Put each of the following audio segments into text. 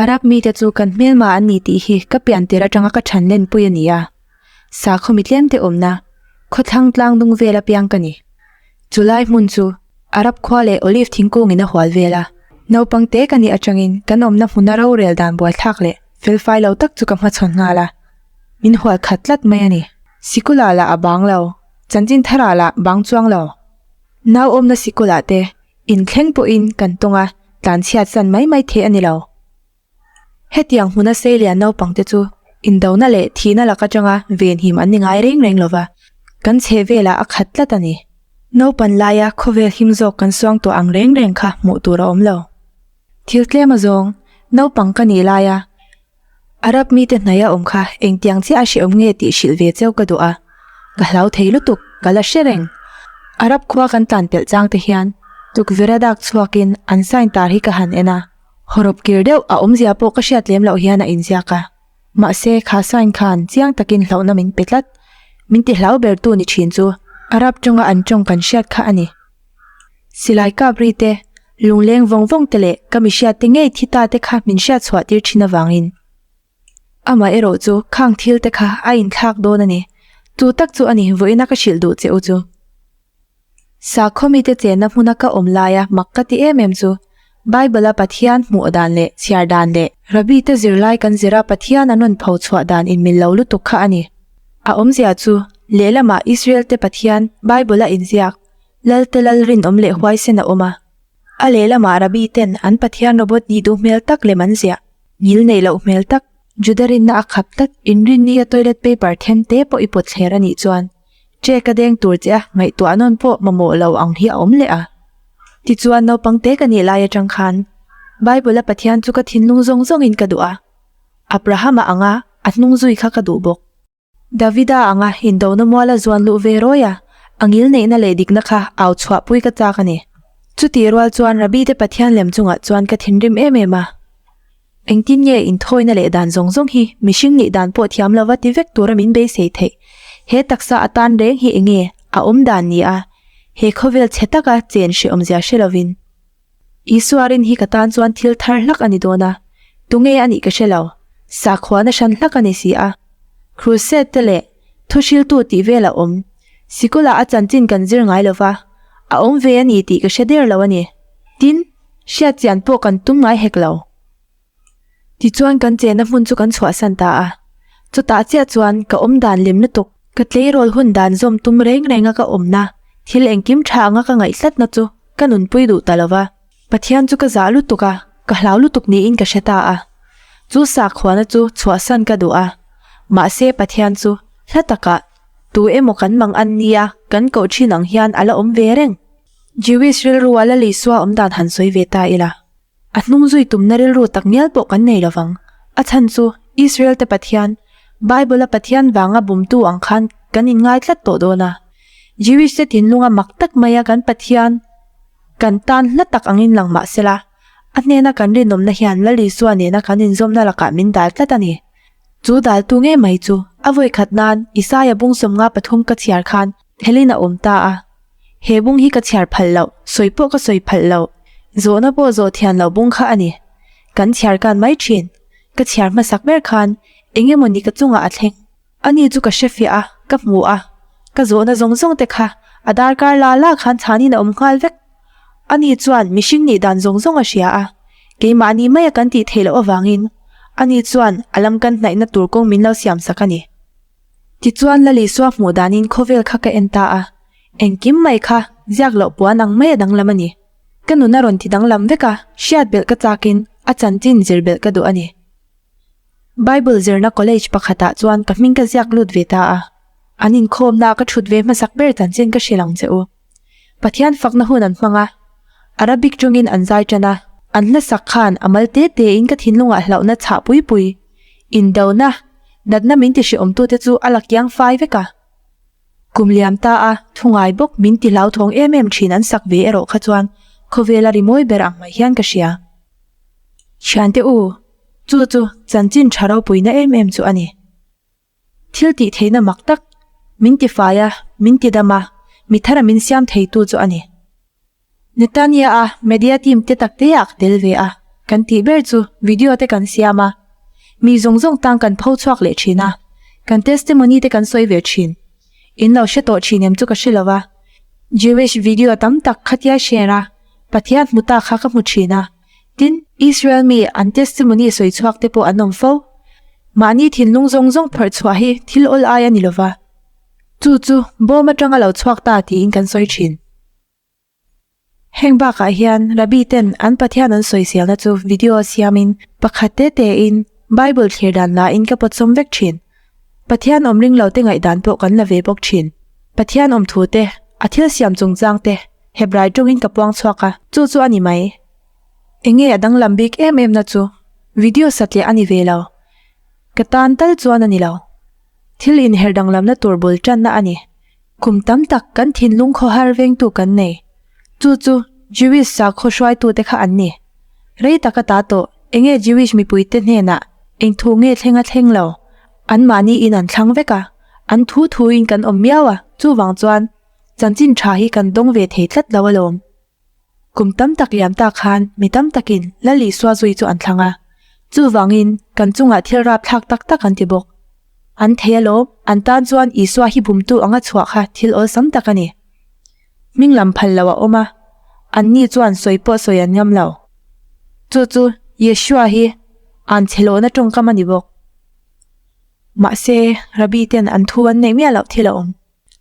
Arab mite chu kan hmelma an ni tih hi ka pian tir atanga ka than lenpui a ni a, sakhaw mi tlemte awmna khawthlang tlang dung vel apiang ka ni. Chulai hmun chu Arab khua leh Olive thingkungin a hual vel a, naupang te ka nih atangin kan awmna hmuna rorel dan buaithlak leh felfai lo tak chu ka hmachhawn nghal a, min hual khat tlat mai a ni. Sikula lah a bang lo, chanchin tharah lah bang chuang lo. Nau awmna sikulah te Inthleng pawhin kan tawng a, tlanchhiat san mai mai theih a ni lo. Hetiang hmuna seilian naupangte chu indona leh thihna lak atanga venhim an ni ngai reng reng lova, kan chheh velah a khat tlat a ni. Naupan laia khawvel him zawk kan suang tawh ang reng reng kha hmuh tur a awm lo. Thil tlem azawng, naupang ka nih laia Arab mite hnaia awm kha engtiang chiah a hrehawm nge tih hrilh ve cheu ka duh a, ka hlau thei lutuk, ka la hre reng. Arab khua kan tlan pelh chang te hian tukverh a dak chhuakin an sign tar hi ka han en a, hawrawp kir deuh a awmzia pawh ka hriat lem loh hian a inziak a, mahse kha sign khan chiang takin hlauhna min pe tlat, min ti hlau ber tu ni thin chu Arab tawnga an tawng kan hriat kha a ni. Silai kap ri te, lungleng vawng vawng te leh ka mi hriat te ngei thi ta te kha min hriat chhuah tir thin avangin amah erawh chu khang thil te kha a inthlak dawn a ni. Chu tak chu a ni vawiina ka hrilh duh che u chu. Sakhaw mite chenna hmuna ka awm laia mak ka ti em em chu Bible-a Pathian hmuh dan leh chhiar dan leh Rabbi te zirlai kan zira Pathian an rawn pho chhuah dan inmil lo lutuk kha a ni. A awmzia chu lehlamah Israel te Pathian Bible-a inziak Lalte lal rinawm leh huaisen a awm a, a lehlamah Rabbi ten an Pathian robot nih duh hmel tak lem an ziah, ngil neih loh hmel tak, Juda rinna a khap tlat, inrinni a toilet paper then te pawh i pawt thler a nih chuan check a deng tur che a ngaihtuah nawn pawh mamawh lo ang hi a awm leh a. Tichuan naupang te ka nih lai atang khan Bible a Pathian chu ka thinlung zawng zawngin ka duh a, Abrahama anga a hnung zui kha ka duh bawk. Davida anga indona muala zuan luh ve rawi a, a ngil neihna leh dikna kha au chhuahpui ka chak a ni. Chutih rual chuan Rabbi te Pathian lem chungah chuan ka thinrim em em a. Engtin nge inthawina leh dan zawng zawng hi mihring nih dan pawh thiam lova ti vek tura min beisei theih? He taksa atan reng hi enge a awm dan ni a, he khawvel chhe taka chen hrehawmzia hre lovin. Isua rin hi ka tan chuan thil thar hlak a ni dawn a, tunge a nih ka hre lo, sakhuana hran hlak a ni si a. Crusade te leh thuhriltu tih vel a awm, sikulah a chanchin kan zir ngai lo va, a awm ve a ni tih ka hre der lo a ni. Tin, hriatchian pawh kan tum ngai hek lo. Tichuan kan chenna hmun chu kan chhuahsan ta a, chutah chiah chuan ka awm dan lem lutuk, ka tleirawl hun dan zawm tum reng renga ka awmna, thil engkim tha anga ka ngaihtlatna chu ka nunpui duh ta lova. Pathian chu ka zah lutuk a, ka hlau lutuk niin ka hre ta a. Chu sakhuana chu chhuahsan ka duh a, mahse Pathian chu hla takah tu emaw kan mang an nia kan koh thin ang hian a la awm ve reng. Jewish rilru a Lal Isua awm dan han sawi ve ta ila. A hnung zui tumna rilru tak ngial pawh kan nei lovang. A chhan chu Israel te Pathian, Bible a Pathian vanga bumtu ang khan kan inngai tlat tawh dawn a. Jewish te thinlunga mak tak maia kan Pathian kan tan hla tak angin lang mah sela, a hnena kan rinawmna hian Lal Isua nena kan inzawmna lakah min dal tlat a ni. Chu daltu ngei mai chu a vawi khat nan Isaia bung 53 ka chhiar khan Thelin a awm ta a, he bung hi ka chhiar phalh loh, sawi pawh ka sawi phalh loh, zawhna pawh zawh thian loh bung kha a ni. Kan chhiar kan mai thin. Ka chhiar hmasak ber khan eng emaw ni ka chungah a thleng. Ani chu ka hre fiah a, ka hmu a, ka zawhna zawng zawng te kha a darkar la la khan chhanin a awm nghal vek. Ani chuan mihring nih dan zawng zawng a hria a, keimahni maia kan tih theih loh avangin ani chuan a lam kan hnaihna tur kawng min lo siamsak a ni. Tichuan Lal Isua hmuh danin khawvel kha ka en ta a, engkim mai kha ziak loh puan ang mai a danglam a ni. Ka nun a rawn ti danglam vek a, hriat belh ka chakin a chanchin zir belh ka duh a ni. Bible zirna college pakhatah chuan ka hming ka ziak lut ve ta a, an inkhawmna ka thut ve hmasak ber chanchin ka hrilh ang che u. Pathian fakna hun an hmang a, Arabic tawngin an zai tan a, an hlasak khan a mal te tein ka thinlungah hlauhna chhah pui pui, indona, natna min ti hrehawmtute chu a la kiang fai vek a. Kum liam ta a, thu ngai bawk min ti hlauthawng em em thin an sak ve erawh kha chuan khawvel a rimawi ber ang mai hian ka hria. Thiante u, chu chu chanchin tha ropuina em em chu a ni. Thil tih theihna mak tak, min ti fai a, min ti dam a, mi thara min siam theitu chu a ni. Netanya-a media team te tak te ah ka tel ve a, Kan tih ber chu video te kan siam a, mi zawng zawng tan kan pho chhuak leh thin a, kan testimony te kan sawi ve thin. In lo hre tawh thin em chu ka hre lo va. Jewish video tam tak khatia share a, Pathian hmu ta kha ka hmu thin a. Tin, Israel mi an testimony sawi chhuak te pawh an awm fo. Mahni thinlung zawng zawng phawrh chhuah hi thil awl ai a ni lo va. Chu chu bawm atanga lo chhuak ta tiin kan sawi thin. Heng bakah hian Rabbi ten an Pathian an sawiselna chu video siamin pakhat te tein Bible thlir dan lain ka pawtsawm vek thin. Pathian awm ring lo te ngaihdan pawh kan la ve bawk thin. Pathian awm thu te, a thil siam chungchang te Hebrai tawngin ka puang chhuak a, chu chu a ni mai. Enge a danglam bik em em na chu video satliah a ni ve lo. Ka tan tal chuan a ni lo. Thil inher danglamna tur bul tanna a ni. Kum tam tak kan thinlung khawhar vengtu kan nei. Chu chu Jewish sakhaw hruaitute kha an ni. Rei taka ta tawh, enge Jewish mipuite hnenah eng thu nge thleng a thleng lo? Anmahni in an thlang vek a, an thu thuin kan awm miau a, chuvang chuan chanchin tha hi kan dawng ve thei tlat lo alawm. Kum tam tak liam ta khan mi tam takin Lal Isua zui chu an thlang a, chuvangin kan chungah thil rapthlak tak tak an ti bawk. An thei alawm, an tan chuan Isua hi bumtu anga chhuah kha thil awlsam tak a ni. Hming lam phal lo a awm a, anni chuan sawi pawh sawi an ngam lo. Chu chu Yeshua hi an chhelawhna tawngkam a ni bawk. Mahse, Rabbi ten an thu an neih miah loh thil a awm.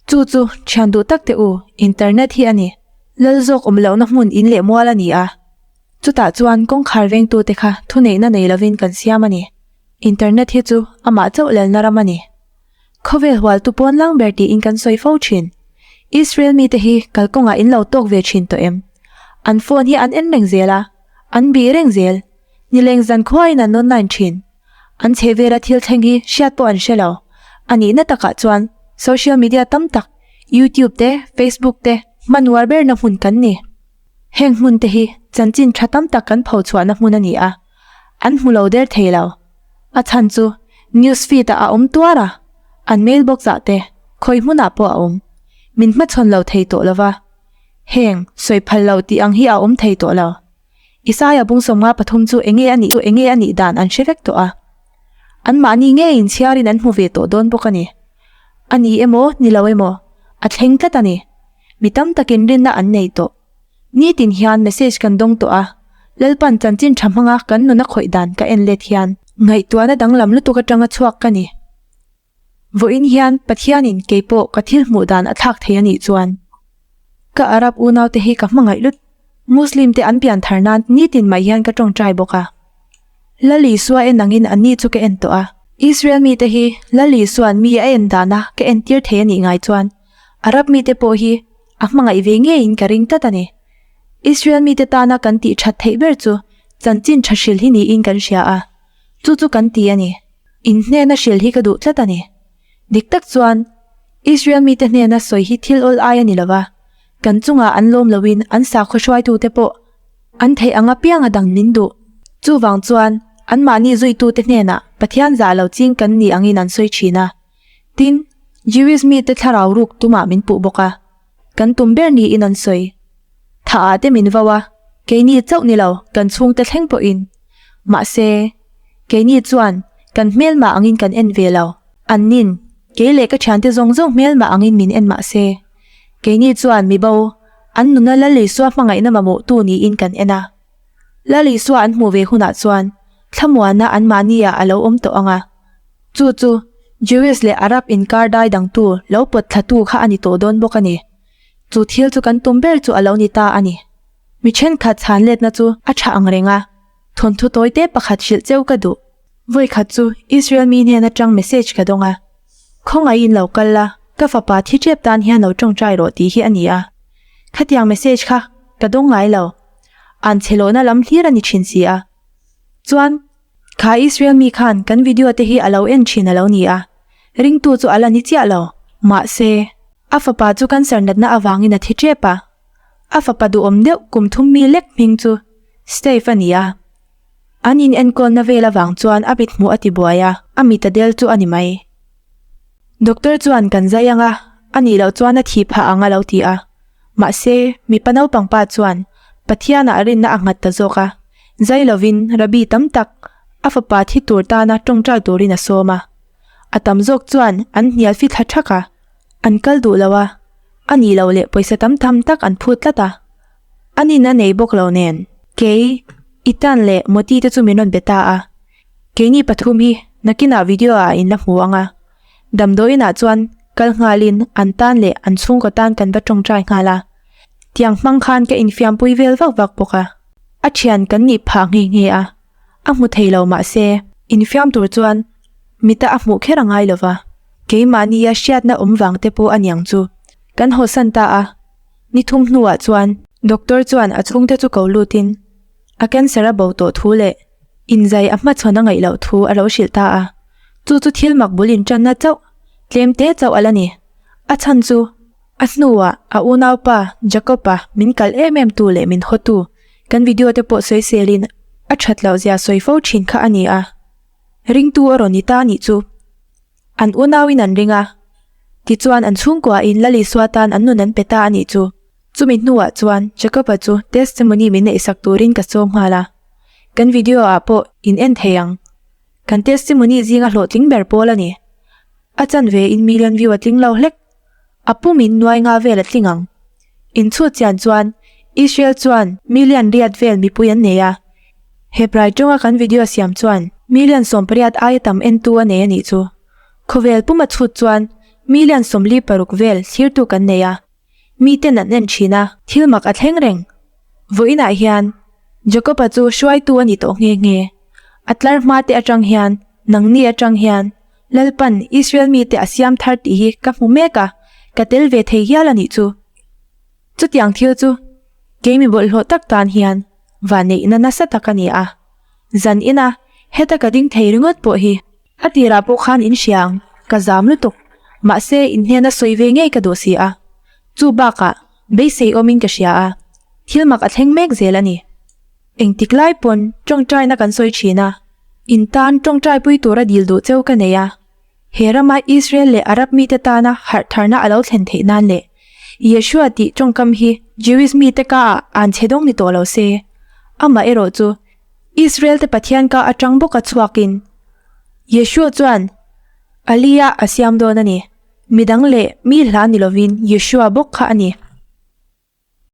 Chu chu thian duh tak teh u, internet hi a ni. Lal zawk awm lohna hmun in leh mual a ni a. Chutah chuan kawngkhar vengtute kha thuneihna nei lovin kan siam a ni. Internet hi chu amah chauh lalna ram a ni. Khawvel hualtu pawn lang ber tiin kan sawi fo thin. Israel mite hi kalkawngah in lo tawk ve thin tawh em? An phone hi an en reng zel a, an bih reng zel. Nileng zan khuain an online thin. An chhehvela thil thleng hi hriat pawh an hre lo. A nihna takah chuan social media tam tak, YouTube te, Facebook te hman uar berna hmun kan ni. Heng hmun te hi chanchin tha tam tak kan pho chhuahna hmun a ni a, an hmu lo der thei lo. A chhan chu news feed ah a awm tuar a, an mailbox ah te khawi hmunah pawh a awm. Min hmachhawn lo thei tawh lova, heng sawi phal lo tih ang hi a awm thei tawh lo. Isaiah bung 53 chu enge a nih chu enge a nih dan an hre vek tawh a. Anmahni ngeiin chhiarin an hmu ve tawh dawn bawk a ni. A ni emaw, ni lo emaw, a thleng tlat a ni. Mi tam takin rinna an nei tawh. Nitin hian message kan dawng tawh a, Lalpan chanchin tha hmanga kan nuna khawih dan ka en let hian ngaihtuahna danglam lutuk atanga chhuak ka ni. Vawiin hian Pathianin kei pawh ka thil hmuh dan a thlak thei a nih chuan ka Arab unaute hi ka hmangaih lut. Muslim te an pian thar nan nitin mai hian ka tawngtai bawk a. Lal Isua en angin anni chu ka en tawh a. Israel mite hi Lal Isua'n mi a en dana ka entir thei a nih ngai chuan Arab mite pawh hi a hmangaih ve ngeiin ka ring tlat a ni. Israel mite tana kan tih that theih ber chu chanchin tha hrilh hi niin kan hria a. Chu chu kan ti a ni. In hnena hrilh hi ka duh tlat a ni. Dik tak chuan, Israel mite hnena sawi hi thil awl ai a ni lo va, kan chungah an lawm loin an sakhaw hruaitute pawh an theih ang apianga dang min duh. Chuvang chuan, anmahni zuitute hnenah Pathian zah lo ching kan ni angin an sawi thin a. Tin, Jewish mite thlarau ruk tumah min puh bawk a. Kan tum ber niin an sawi. Tha ah te min vo a, keini chauh ni lo kan chhungte thleng pawhin. Mahse, keini chuan kan hmelmah angin kan en ve lo. Annin, kei leh ka thiante zawng zawng hmelmah angin min en mahse, keini chuan mibo, an nuna Lal Isua hmangaihna mamawhtu niin kan en a. Lal Isua an hmuh ve hunah chuan thlamuanna anmahni ah a lo awm tawh ang a. Chu chu Jewish leh Arab inkar dai dangtu lo pawt thlatu kha a ni tawh dawn bawk a ni. Chu thil chu kan tum ber chu a lo ni ta a ni. Mi thenkhat chhan letna chu a tha ang reng a, thawnthu tawi te pakhat hrilh cheu ka duh. Vawikhat chu Israel mi hnen atang message ka dawng a, Khawngaihin lo kal la, ka fapa thi tep tan hian lo tawngtai rawh tih hi a ni a. Khatiang message kha ka dawng ngai lo. An chhelawhna lam hlir a ni thin si a. Chuan. Kha Israel mi khan kan video te hi a lo en thin a lo ni a, ringtu chu a la ni chiah lo. Mahse, a fapa chu cancer natna avangin a thi tep a. A fapa duhawm deuh kum thum mi lek hming chu Steve a ni a. An in enkawlna vel avang chuan a mit hmuh a ti buai a, a mit a del chu a ni mai. Doctor chuan kan zai ang a, a nih loh chuan a thih phah ang a lo ti a. Mahse, mipa naupang pa chuan Pathianah rinna a nghat ta zawk a. Zai lovin Rabbi tam tak a fapa thi tur tana tawngtai turin a sawm a. A tam zawk chuan an hnial fi thla thak a, an kal duh lo a, a nih loh leh pawisa tam tham tak an phut tlat a. An in a nei bawk lo nen. Kei, Ethan leh Moti te chu min rawn be ta a. Keini pathum hi nakinah video ah in la hmu ang a. Damdawiin ah chuan kal nghalin an tan leh an chhungkaw tan kan va tawngtai nghal a. Tiang hmang khan ka infiampui vel vak vak bawk a. A thian kan nih phah nghe nghe a. A hmu thei lo mahse infiam tur chuan mita a hmuh kher a ngai lo va. Keimahnia hriatna awm vang te pawh a niang chu. Kan hawsan ta a. Ni thum hnuah chuan doctor chuan a chhungte chu ko lutin a cancer a bo tawh thu leh inzai a hmachhawn a ngaih loh thu a lo hrilh ta a. Chu chu thil mak bul intanna chauh tlem te chauh a la ni. A chhan chu a hnuah a unaupa Jacob-a min kal em em tu leh min hawtu kan video te pawh sawiselin a that loh zia sawi fo thin kha a ni a. Ringtu a rawn ni ta anih chu. An unauin an ring a, tichuan an chhungkuain Lal Isua tan an nun an pe ta a nih chu. Chumi hnuah chuan Jacob-a chu testimony min neihsak turin ka sawm nghal a. Kan video ah pawh in en thei ang. Kan testimony zinga hlawhtling ber pawl a ni. A chanve in million view a tling lo hlek. A pumin nuai nga vel a tling ang. Inchhut chian chuan Israel chuan million riat vel mipui an nei a. Hebrai tawnga kan video siam chuan million 18 aia tam entu a nei a nih chu. Khawvel puma chhut chuan million 46 vel thlirtu kan nei a. Miten an en thin a, thil mak a thleng reng. Vawiinah hian Jacob-a chu hruaitu a ni tawh nghe nghe. A tlar hma te atang hian, nangni atang hian Lalpan Israel mite a siam thar tih hi ka hmu mek a, ka tel ve thei hial a nih chu. Chutiang thil chu kei mi bawlhhlawh tak tan hian vanneihna nasa tak a ni a. Zan ina heta ka ding thei ringawt pawh hi a tirah pawh khan in hria ang, ka zam lutuk. Mahse in hnena sawi ve ngei ka duh si a. Chu bakah beisei awmin ka hria a, thil mak a thleng mek zel a ni. Engtik lai pawn tawngtaina kan sawi thin a, in tan tawngtaipui tura dil duh cheu ka nei a. He rama Israel leh Arab mite tana harh tharna a lo thlen theih nan leh Yeshua tih tawngkam hi Jewish mite ka ah an chhe dawng ni tawh lo se. Amah erawh chu Israel te Pathian ka atang bawka chhuakin Yeshua chuan Aliyah a siam dawn a ni. Midang leh mi hla ni lovin Yeshua bawk kha a ni.